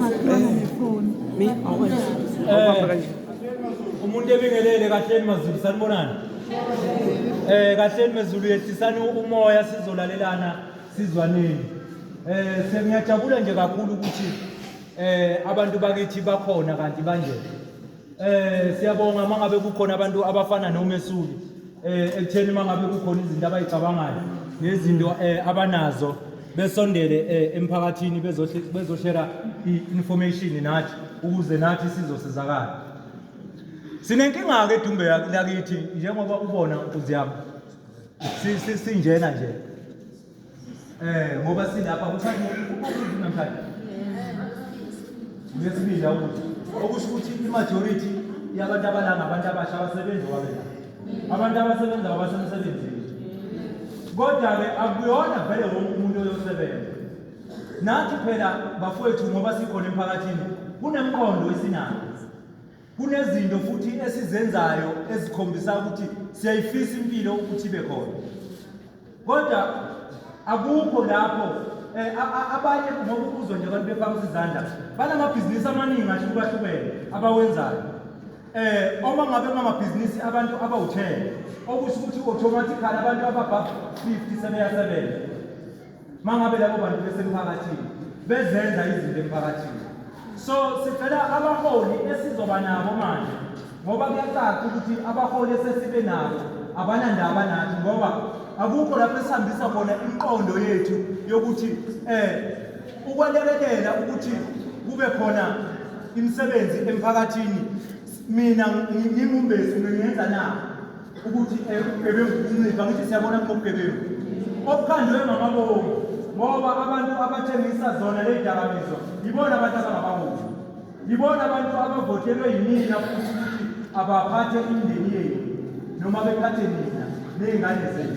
Ungakhuluma ngefoni. Mi awukwazi. Awubamba kanje. Umuntu ebingelele kahleni maZulu sanibonani. Kahleni maZulu yehlisani umoya sizolalelana sizwaneni. Sengiyajabula nje kakhulu ukuthi abantu bakithi bakhona kanti banje. Siyabonga mangabe kukhona abantu abafana noMesuli ekutheni mangabe kukhona izinto abayicabangayo nezinto abanazo besondele emphakathini bezoshera i-information nathi ukuze nathi sizosizakala. Sinenkinga ke eDumbe lakithi njengoba ubona nkunzi yami. Sinjena nje. Ngoba silapha kuthatha ukuthi namhlanje. Uyesibili ukuthi okusho ukuthi i-majority yabantu abalanga abantu abasha abasebenzi wabela. Abantu abasebenza abasemsebenzini. Kodwa-ke akuyona vele wonke umuntu oyosebenza. Nathi phela bafowethu ngoba sikhona emphakathini kunemqondo esinayo. Kunezinto futhi esizenzayo ezikhombisa ukuthi siyayifisa impilo ukuthi ibe khona. Kodwa akukho lapho abanye ngoba uzwa nje abantu bephakamisa izandla banamabhizinisi amaningi ahlukahlukene abawenzayo. Uma ngabe kunamabhizinisi abantu abawu-10 okusho ukuthi automatically abantu ababove 50 sebeyasebenza. Mangabe labo bantu besemphakathini bezenza izinto emphakathini. So sicela abaholi esizoba nabo manje ngoba kuyacaca ukuthi abaholi esesibe nabo abanandaba nathi ngoba akukho lapho esihambisa khona imiqondo yethu yokuthi ukwelekelela ukuthi kube khona imisebenzi emphakathini. Mina ngingumbesi ngingenza na ukuthi ubugebengu buncipha? Ngithi siyabona kunobugebengu obukhandwe ngamabomu ngoba abantu abathengisa zona ley'dakamizwa yibona abantu abangababomu, yibona abantu abavotelwe yinina futhi ukuthi abaphathe imindeni yenu noma bephathe nina ney'ngane zenu.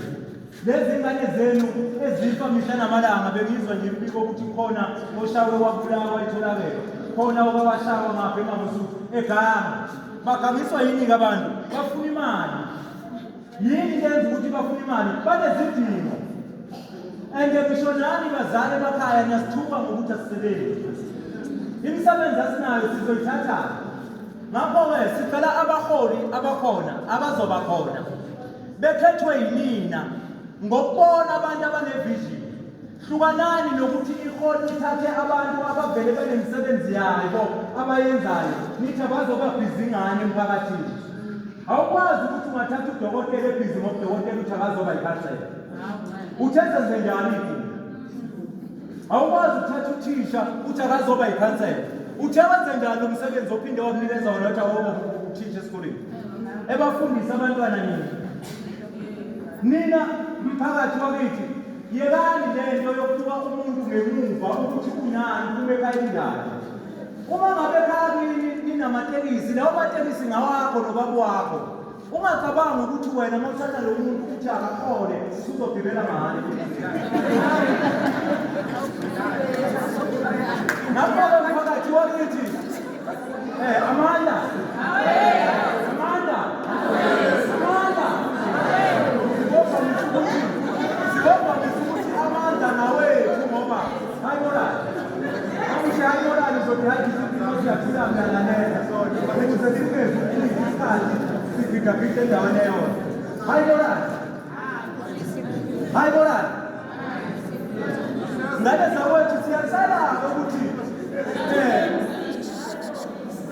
Lezi ngane zenu ezifa mihla namalanga, bengizwa nje imbiko ukuthi khona oshawe wabulawa etholakele, khona okwawashawa ngapha eMangosuthu eganga. Bagangiswa yini-ke abantu? Bafuna imali. Yini lenza ukuthi bafuna imali? Banezidingo. And ngisho nani bazali emakhaya niyasithuka ngokuthi asisebenzi. Imisebenzi asinayo sizoyithatha. Ngakho-ke sicela abaholi abakhona abazoba khona bekhethwe yinina ngokubona abantu abanevision. Hlukanani nokuthi iholi lithathe abantu abavele benemisebenzi yabo abayenzayo nithi abazoba bhizi ngani emphakathini. Awukwazi ukuthi ungathatha udokotela ebhizi ngobudokotela uthi akazoba yikhansela. Uthe senze njani idini? Awukwazi ukuthatha uthisha uthi akazoba yikhansela. Uthe wenze njani lo msebenzi ophinde wakunikeza wona uthi awoba uthisha esikoleni? Ebafundisa abantwana nini? Nina mphakathi wakithi yekani lento yokubuka umuntu ngemuva ukuthi unani uphuma ekhaya elinjani. Uma ngabe ekhaya kini ninamatekisi, lawo matekisi ngawakho nobaba wakho. Ungacabangi ukuthi wena uma uthatha lo muntu uthi akahole usuzogibela mahhala. Ngakho-ke mphakathi wakithi amandla amandla amandla sibopha ngisho ukuthi amandla ngawethu ngoba hayi morali angisho hayi morali uzothi hayi isipimo siyathula mlalalela ukuze singezi ukuchitha isikhathi sigidagida endaweni eyodwa. Hayi morali, hayi morali. Ngane zakwethu siyacela-ke ukuthi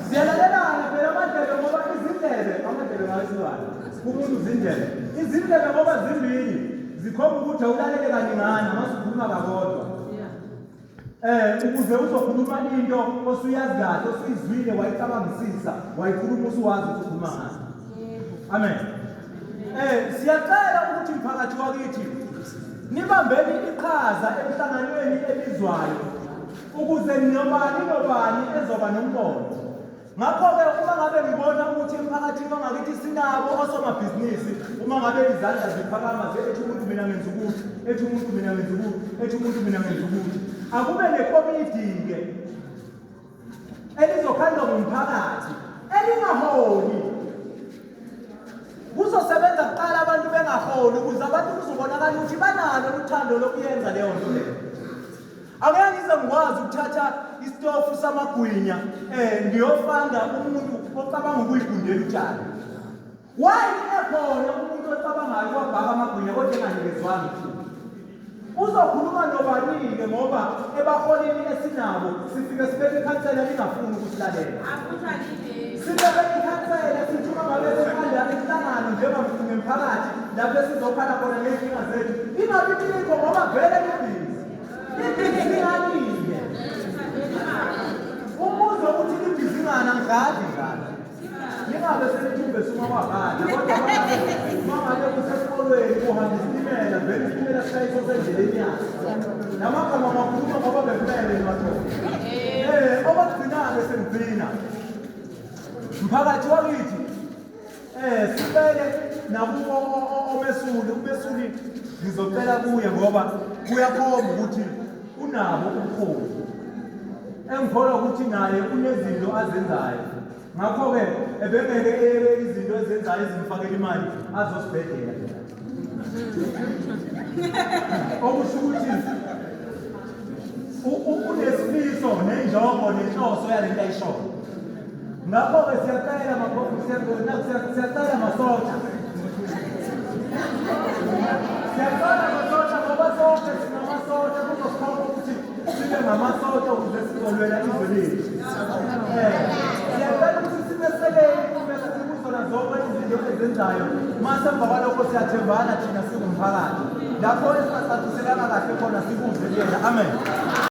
siyalalelana phela amadlebe ngoba izindlebe amadlebe ngawesilwane umuntu izindlebe izindlebe ngoba zimbili zikhomba ukuthi awulalele kaningana masukhuluma kakodwa ukuze uzokhuluma into osuyazi kahle osuyizwile wayicabangisisa wayikhuluma usuwazi ukuthi ukhuluma ngani. Amen. Siyacela ukuthi mphakathi wakithi nibambeni iqhaza emhlanganweni ebizwayo ukuze nobani nobani ezoba nombono. Ngakho-ke uma ngabe ngibona ukuthi emphakathini wangakithi sinabo osomabhizinisi, uma ngabe izandla ziphakama ethi umuntu mina ngenza ukuthi, ethi umuntu mina ngenza ukuthi, ethi umuntu mina ngenza ukuthi, akube nekomidi-ke elizokhandwa ngumphakathi elingaholi. Kuzosebenza kuqala abantu bengaholi ukuze abantu kuzobonakala ukuthi banalo uthando lokuyenza leyo nto leyo. Angeke ngize ngikwazi ukuthatha isitofu Isitofu samagwinya ngiyofanda umuntu ocabanga ukuyigundela utshani. Why ekhona umuntu ocabangayo wabhaka amagwinya kodwa enganikezwanga ithuba? Uzokhuluma nobani-ke ngoba ebaholini esinabo sifike sibeke ikhansela lingafuni ukusilalela. Sibeke ikhansela sithuma ngabe sikhanda inhlangano njengamphakathi lapho esizokhala khona ngey'nkinga zethu. Ingabi bikho ngoba vele libhizi. Libhizi ngani-ke? Umbuzo uthi libhizi ngani angidlali njalo. Ningabe senithumbe suma kwakhala kodwa mangabe kusesikolweni kuhamba isitimela vele isitimela sishayisa sendleleni yaso. Namagama makhuluma ngoba bekumele niwathole. Okokugcina-ke sengigcina. Mphakathi wakithi sicele nakubo omesuli, umesuli ngizocela kuye ngoba kuyakhomba ukuthi unabo ubuholi. Engikholwa ukuthi naye unezinto azenzayo. Ngakho-ke ebengeke eyeke izinto ezenzayo ezimfakela imali azosibhedela. Okusho ukuthi unesifiso nenjongo nenhloso yalento ayishoyo. Ngakho-ke siyacela siyacela masosha. Siyacela masosha ngoba sonke singamasosha kuzosikhombisa ukuthi sibe ngamasosha ukuze sizolwela izwe lethu. Siyacela ukuthi simesekele umesuli kuzona zonke izinto ezenzayo. Mase emva kwalokho siyathembana thina singumphakathi. Lapho esingacaciselanga kahle khona sibuze kuyena. Amen.